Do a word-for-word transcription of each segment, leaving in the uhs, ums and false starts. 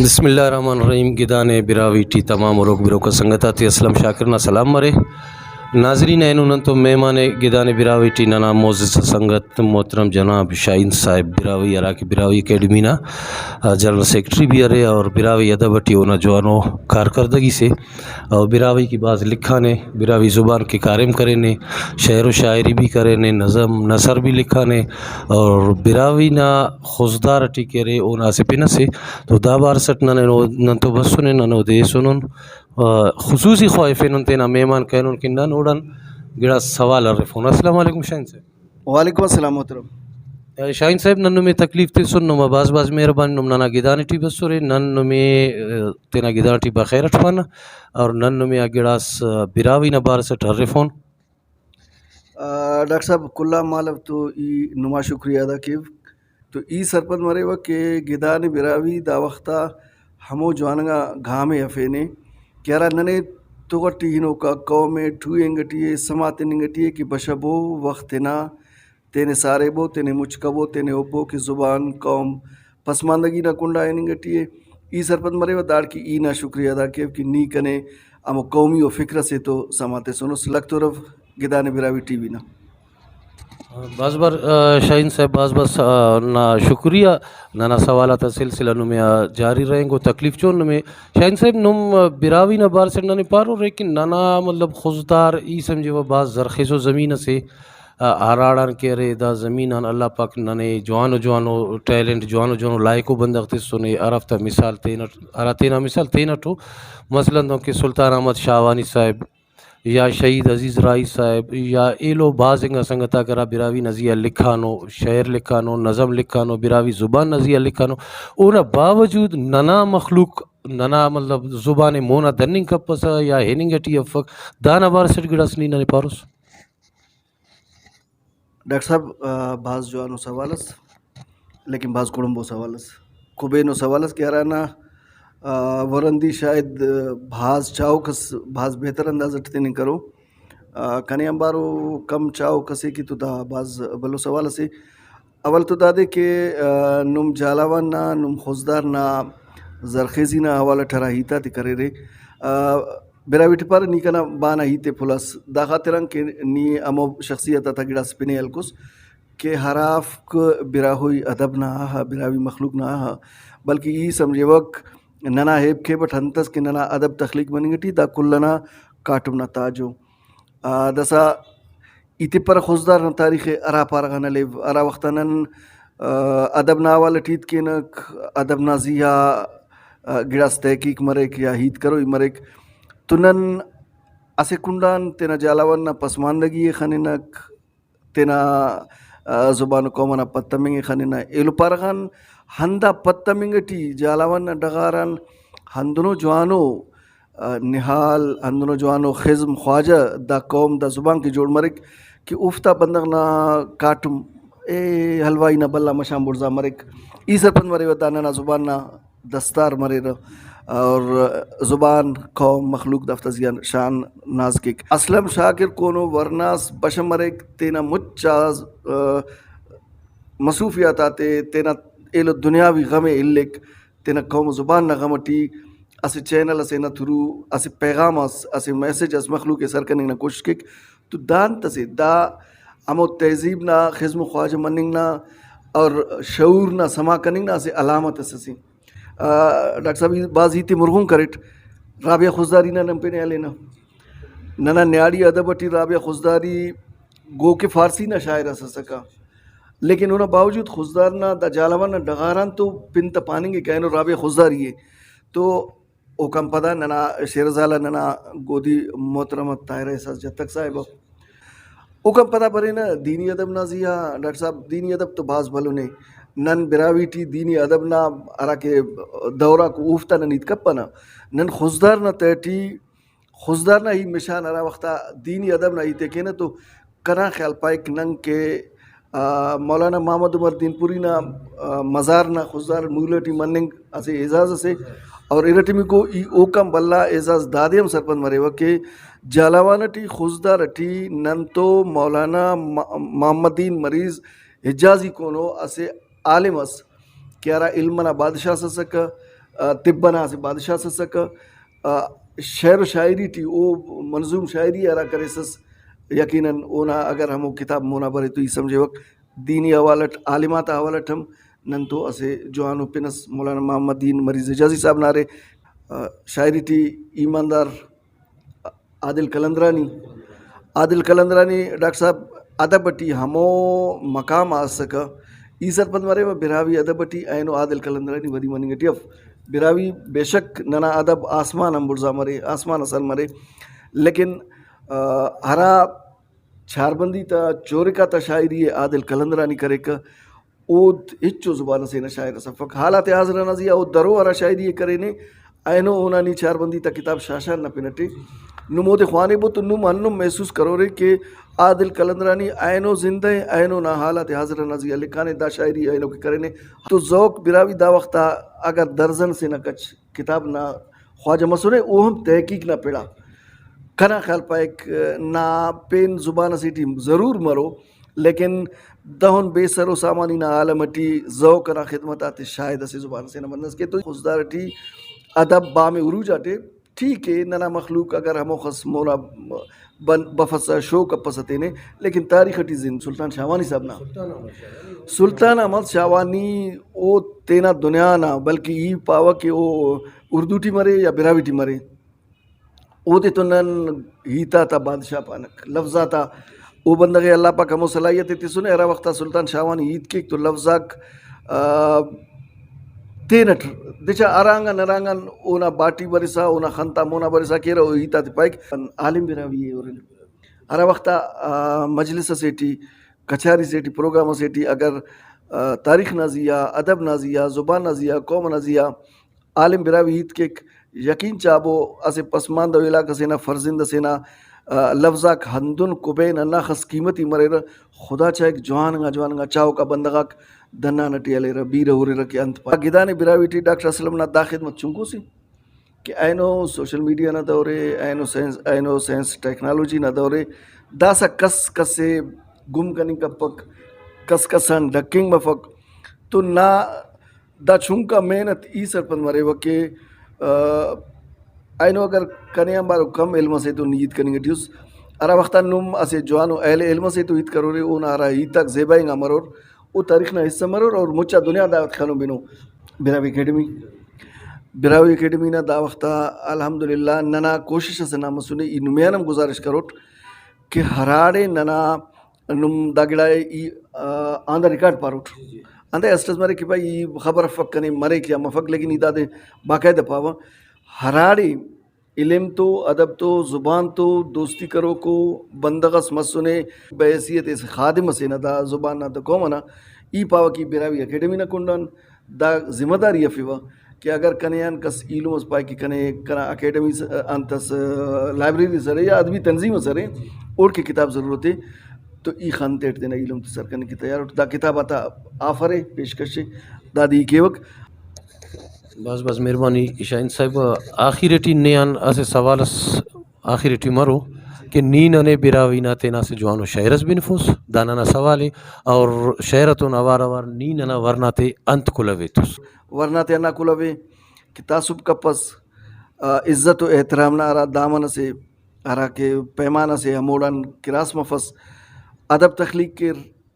بسم اللہ الرحمن الرحیم۔ گدانے براہوئی ٹی تمام ہروک بروکا سنگت آتے اسلم شاکر نا سلام مرے۔ ناظرین، اینو نن تو مہمان ءِ گدانے براہوئی ٹی ننا معزز سنگت محترم جناب شاہین صاحب براہوئی، ہراکہ براہوئی اکیڈمی نا، آ، جنرل سیکرٹری بھی ارے اور براہوئی ادب ٹی اونا جوانو کارکردگی سے۔ اور براہوئی کی بھاز لکھانے، براہوئی زبان کے کاریم کرینے، شعر و شاعری بھی کرینے، نظم نثر بھی لکھانے اور براہوئی نا خضدار ٹی کہ ارے اونا اسہ پن اسے۔ تو دا بارس اٹ نن اینو، نن تو بسنے، نن اودے ایسونن۔ آ، خصوصی خواہفینن تینا مہمان کرینن کہ نن اوڑان گڑاس سوال ہرفون۔ السلام علیکم شاہین صاحب۔ وعلیکم السلام محترم۔ آ، شاہین صاحب، نن نمے تکلیف تسن، نما بھاز بھاز مہربانی، نم ننا گدان ٹی بسرے، نن نمے، آ، تینا گدان ٹی بخیر اٹ پانہ اور نن نمے آ گڑاس، آ، براہوئی نا بارس اٹ ہرفون۔ آ، ڈاکٹر صاحب، کل آن مالو تو ای نما شکریہ ادا کیو۔ تو ای سرپند مریوہ کہ گدان براہوئی دا وخت آ ہمو جواننگا گام ءِ ہرفینے کہ ہرا ننے تغ ٹی ہنوکا قوم ءِ ٹوہینگ ٹی ءِ، سما تننگ ٹی ءِ کہ بشبو وخت ہنا، تینے ساریبو، تینے مچ کبو، تینے ہُپو کہ زبان، قوم، پسماندگی نا کنڈا ہننگ ٹی ءِ۔ ای سرپند مریوہ داڑکہ ای نا شکریہ ادا کیو کہ نی کنے ہمو قومی و فکر اسے تو سما تسونس۔ لکھ تورو گدان براہوئی ٹی وی نا۔ بھاز بار، آ، شاہین صاحب، بھاز بھاز، آ، نا شکریہ۔ ننا سوال آتا سلسلہ نمے آ جاری رہینگو، تکلیف چون نمے۔ شاہین صاحب، نم، آ، براہوئی نا بارسٹ ننے پارو، لیکن ننا مطلب خضدار ای سمجھیوہ بھاز زرخیزو زمین اسے، آ، ہراڑان کہ ارے دا زمین آن اللہ پاک ننے جوانو جوانو ٹیلنٹ، جوانو جوانو لائقو بندغ تسنے، ہرافتا مثال تینٹ، ہرا تینا مثال تینٹ او۔ مثلاً دنکہ سلطان احمد شاہوانی صاحب، یا شہید عزیز راہی صاحب یا ایلو بھاز انگا سنگت آک ہرا براہوئی نا زیہا لکھانو، شعر لکھانو، نظم لکھانو، براہوئی زبان نا زیہا لکھانو، اونا باوجود ننا مخلوق ننا مطلب زبان ءِ مونا دننگ کپسہ یا ہننگ ٹی افک، دانا بارسٹ گڑاس نی ننے پاروس؟ ڈاکٹر صاحب، آ، بھاز جوانو سوال اس، لیکن بھاز کڑمبو سوال اس، کبینو سوال اس کہ ہرانا، آ، ورندی شاید، آ، بھاز چاہوک اس بھاز بہتر انداز اٹ تننگ کرو۔ آ، کنے آنبارو کم چاہوک اسے کہ تو دا بھاز بھلو سوال اسے۔ اول تو دادے کہ، آ، نم جھالاوان نا، نم خضدار نا زرخیزی نا حوالہ اٹ ہرا ہیت آتے کریرے، آ، براہوئی ٹی پارہ، نی کنا بھانا ہیت ءِ پھلاس، دا خاطران کہ نی ہمو شخصیت آتا گڑاس پن ءِ ہلکس کہ ہرافک براہوئی ادب نا آہا، براہوئی مخلوق نا آہا، بلکہ ای سمجھیوک ننا ہیب کھیب اٹ انت ئس کہ ننا ادب تخلیق مننگ ٹی دا کل ئنا کاٹم نا تاج ءُ۔ آ، داسہ ای تپرہ خضدار نا تاریخ ءِ ہرا پارہ غان ہلیو، ہرا وخت آ نن، آ، ادب نا حوالہ ٹی ہیت کینک، ادب نا زیہا، آ، گڑاس تحقیق مریک یا ہیت کروئی مریک تو نن اسہ کنڈان تینا جھالاوان نا پسماندگی ءِ خننک، تینا، آ، زبان و قوم ئنا پد تمنگ ءِ خننہ۔ ایلو پارہ غان ہندا پد تمنگ ٹی جھالاوان نا ڈغار آن ہندنو جوانو، آ، نہال، ہندنو جوانو خزم خواجہ دا قوم دا زبان کہ جوڑ مریک کہ اوفتا بندغ نا کاٹم ءِ حلوائی نا بھلا مش آن بڑزا مریک۔ ای سرپند مریوہ دا ننا زبان نا دستار مریرہ اور زبان، قوم، مخلوق دافتا زیہان شان ناز کیک۔ اسلم شاکر کونو ورناس بشہ مریک، تینا مچ آ، آ، مصروفیات آتے، تینا ایلو دنیاوی غم ءِ الیک، تینا قوم و زبان نا غم ٹی اسہ چینل ئسے نا تھرو اسہ پیغام اس، اسہ میسج اس مخلوق ءِ سر کننگ نا کوشش کیک۔ تو دا انت ئسے؟ دا ہمو تہذیب نا خزم و خواجہ مننگ نا اور شعور نا سما کننگ نا اسہ علامت اس ئسے۔ آ، ڈاکٹر صاحب، ای بھاز ہیت ءِ مرغن کریٹ۔ رابعہ خضداری نا نن پن ءِ ہلینہ۔ ننا نیاڑی ادب ٹی رابعہ خضداری گو کہ فارسی نا شاعر اس ئسکہ، لیکن اونا باوجود خضدار نا دا جھالاوان نا ڈغاران تو پن تہ پاننگ ءِ کہ اینو رابعہ خضداری ءِ۔ تو اوکان پدا ننا شیرزالہ ننا گودی محترم طاہر احساس جتک صاحب ءِ۔ اوکان پدا برینہ دینی ادب نا زیہا۔ ڈاکٹر صاحب، دینی ادب تو بھاز بھلن ءِ۔ نن براہوئی ٹی دینی ادب نا ہراکہ دور آک اوفتا نن ہیت کپنہ، نن خضدار نا تہٹی خضدار نا ہی مشان ہرا وخت آ دینی ادب نا ہیت ءِ کینہ تو کنا خیال پائک نن کہ، آ، مولانا محمد عمر دین پوری نا، آ، مزار نا خضدار مولہ ٹی مننگ اسہ اعزاز اسے اور ارٹمیکو ای اوکان بھلا اعزاز دادے ہم سرپند مریوہ کہ جھالاوان ٹی خضدار ٹی نن تو مولانا م-، محمد دین مریض حجازی کونو اسہ عالم اس کہ ہرا علم ئنا بادشاہ اس اسکہ، آ، طب ئنا اسہ بادشاہ اس ئسکہ۔ آ، شعر و شاعری ٹی او منظوم شاعری ہرا کریسس، یقیناً اونا اگر ہمو کتاب مونا برے تو ای سمجھیوک دینی حوالہ اٹ، عالم آتا حوالہ اٹ ہم نن تو اسہ جوانو پن اس مولانا محمد دین مریض حجازی صاحب نا ارے۔ آ، شاعری ٹی ایماندار عادل قلندرانی، عادل قلندرانی ڈاکٹر صاحب ادب ٹی ہمو مقام آ اسکہ، ای سرپند مریوہ براہوئی ادب ٹی اینو عادل قلندرانی ودی مننگ ٹی اف۔ براہوئی بے شک ننا ادب آسمان آن بڑزا مرے، آسمان آ سر مرے، لیکن، آ، ہرا چاربندی تا چورک آتا شاعری ءِ عادل قلندرانی کریکہ، اود ہچو زبان ئسے نا شاعر ئس افک۔ حالات حاضرہ نا زیہا او درو ہرا شاعری ءِ کرینے، اینو اونا نی چاربندی تا کتاب شاشان نا پن ئٹی۔ نم اودے خوانیبو تو نم ہندن محسوس کرورے کہ عادل قلندرانی اینو زندہ ءِ، اینو نا حالات حاضرہ نا زیہا لکھانے، دا شاعری اینو کہ کرینے۔ تو ذوق براہوئی دا وخت آ اگر درزن سے نا کچ کتاب نا خواجہ مسنے، او ہم تحقیق نا پڑ آ۔ کنا خیال پائک، نا پین زبان اسے ٹی ضرور مرو، لیکن دہن بے سر و سامانی نا عالم ٹی ذوق ئنا خدمت آتے شاید اسہ زبان اسے نا منس کے تو خضدار ٹی ادب بام عروج آٹے۔ ٹھیک ءِ، ننا مخلوق اگر ہموخس مونا بن-، بفسہ، شو کپسہ تینے، لیکن تاریخ ٹی زند سلطان شاہوانی صاحب نا۔ سلطان احمد شاہوانی۔ سلطان احمد شاہوانی او تینا دنیا نا، بلکہ ای پاوہ کہ او اردو ٹی مرے یا براہوئی ٹی مرے، اودے تو نن ہیت آتا بادشاہ پانک، لفظ آتا۔ او بندغ ءِ اللہ پاک ہمو صلاحیت ءِ تسنے، ہرا وخت آ سلطان شاہوانی ہیت کیک تو لفظ آک، آ، تینٹ دچا ہرانگ آن ہرانگ آن اونا باٹی برسا، اونا خن تا مونا برسا کیرہ، او ہیت آتے پائک۔ عالم براہوئی ءِ ہرن۔ ہرا وخت آ، آ، مجلس اسے ٹی، کچاری سے ٹی، پروگرام اسے ٹی اگر، آ، تاریخ نا زیہا، ادب نا زیہا، زبان نا زیہا، قوم نا زیہا عالم براہوئی ہیت کیک، یقین چابو اسہ پسماندہ علاقہ سے نا فرزند اسے نا، آ، لفظ آک ہندن کبین ہنداخس قیمتی مریرہ، خدا چاہک جوان انگا جوان انگا چاہوکا بندغ آک دنان ٹی ہلیرہ، بیرہ ہُررہ کہ انت پا-، گدانے براہوئی ٹی ڈاکٹر اسلم نا دا خدمت چنکو سے کہ اینو سوشل میڈیا نا دور ءِ، اینو سائنس، اینو سائنس ٹیکنالوجی نا دور ءِ، داسہ کس کس ءِ گم کننگ کپک، کس کس آن ڈکنگ مفک، تو نا دا چنکا محنت ای سرپند مریوہ کہ، آ، اینو اگر کنے آنبار و کم علم ئسے تو نی ہیت کننگ ٹی اس، ہرا وخت آ نم اسہ جوانو اہل علم ئسے تو ہیت کرورے، اونا ہرا ہیت آک زیبا انگا مرور، او تاریخ نا حصہ مرور اور مچا دنیا دعوت خنو بنو۔ براہوئی اکیڈمی، براہوئی اکیڈمی نا دا وخت آ الحمدللہ ننا کوشش ئسے نا مسنے، ای نمے آن ہم گزارش کروٹ کہ ہراڑے ننا نم دا گڑا ءِ ای، آ، آن دا ریکارڈ پاروٹ۔ جی، جی۔ انتئے اسٹ ئس مرے کہ بھئی ای خبر افک کنے مریک یا مفک، لیکن ای دادے باقاعدہ پاوہ۔ ہراڑے علم تو، ادب تو، زبان تو دوستی کروکو بندغ ئس مسنے، بحیثیت اسہ خادم ئسے نا دا زبان نا، دا قوم ئنا، ای پاوہ کہ ای براہوئی اکیڈمی نا کنڈ آن، دا ذمہ داری ہرفیوہ کہ اگر کنے آن کس ایلم ئس پائے کہ کنے کنا اکیڈمی س-، انت ئس، لائبریری ئس ارے یا ادبی تنظیم ئس ارے، اوڑکہ کتاب ضرورت ءِ تو ای خن تیٹ تینا ایلم تے سر کننگ کہ تیار اٹ۔ دا کتاب آتا آفر ءِ، پیشکش ءِ، دادے ای کیوک۔ بھاز بھاز مہربانی شاہین صاحب۔ آخر ٹی نے آن اسہ سوال ئس آخر ٹی مرو کہ نی ننے براہوئی نا تینا اسہ جوانو شئیر ئس بنفوس، دا ننا سوال ءِ، اور شئیر ئتون اوار اوار نی ننا ورنا تے انت کلہو ایتوس؟ ورنا تے ہندا کلہو ءِ کہ تعصب کپس، آ، عزت و احترام نا ہرا دامن ئسے، ہرا کہ پیمانہ ئسے ہموڑان کراس مفس، ادب تخلیق کیر،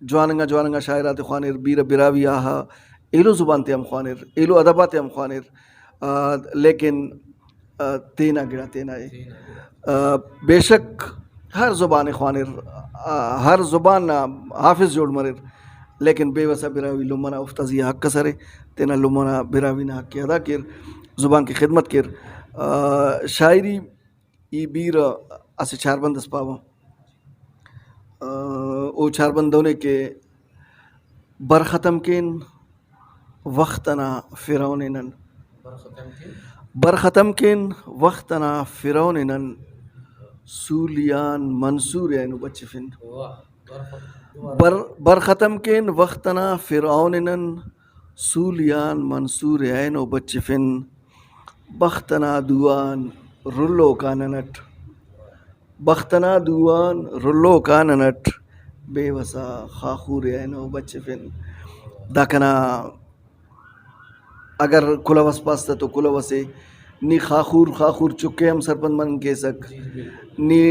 جوان انگا جوان انگا شاعر آتے خوانر، بیرہ براہوئی آہا ایلو زبان تے ہم خوانر، ایلو ادب آتے ہم خوانر، آ، لیکن، آ، تینا گڑا تینا ءِ۔ آ، بے شک ہر زبان ءِ خوانر، آ، ہر زبان نا حافظ جوڑ مریر، لیکن بے وس آ براہوئی لمہ نا اوفتا زی آ حق ئس ارے، تینا لمہ نا براہوئی نا حق ءِ ادا کیر، زبان کہ خدمت کیر۔ آ، شاعری ای بیرہ اسہ چاربند ئس پاوہ۔ آ، او چاربند دہنے کہ بر ختم کین وخت ئنا فرعون ءِ نن۔ بر ختم کین۔ بر ختم کین وخت ئنا فرعون ءِ نن، سولیان منصور ءِ اینو بچفن۔ واہ، بر ختم۔ بر، بر ختم کین وخت ئنا فرعون ءِ نن، سولیان منصور ءِ اینو بچفن۔ بخت ئنا دو آن رلوک آ نن اٹ، بخت ئنا دو آن رلوک آ نن اٹ، بے وسا خاخور ءِ اینو بچفن۔ دا کنا اگر کلہو اس پاس تہ تو کلہو اسے، نی خاخور، خاخور چک ءِ ہم سرپند مننگ کیسک، نی،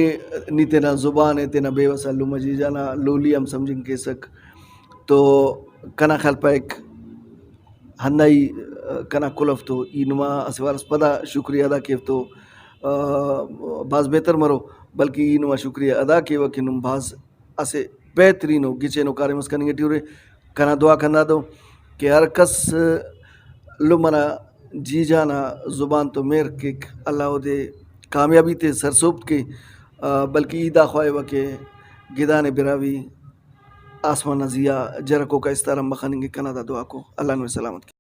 نی تینا زبان ءِ، تینا بے وسا لمہ جیجا نا لولی ہم سمجھنگ کیسک۔ تو کنا خیال پائک، ہندا ای کنا کلہو تو ای نما اسہ وارس پدا شکریہ ادا کیو تو، آ، بھاز بہتر مرو، بلکہ ای نما شکریہ ادا کیوہ کہ نم بھاز اسہ بہترین و گچینو کاریم اس کننگ ٹی ارے۔ کنا دعاک ہندادو کہ ہر کس لمہ نا جیجا نا زبان تو مہر کیک، اللہ اودے کامیابی تے سرسہب کے، آ، بلکہ ای دا خواہوہ کہ گدانے براہوئی آسمان نا زیہا جرکوکا استار ہم بخننگک۔ کنا دا دعاکو، اللہ نمے سلامت کے۔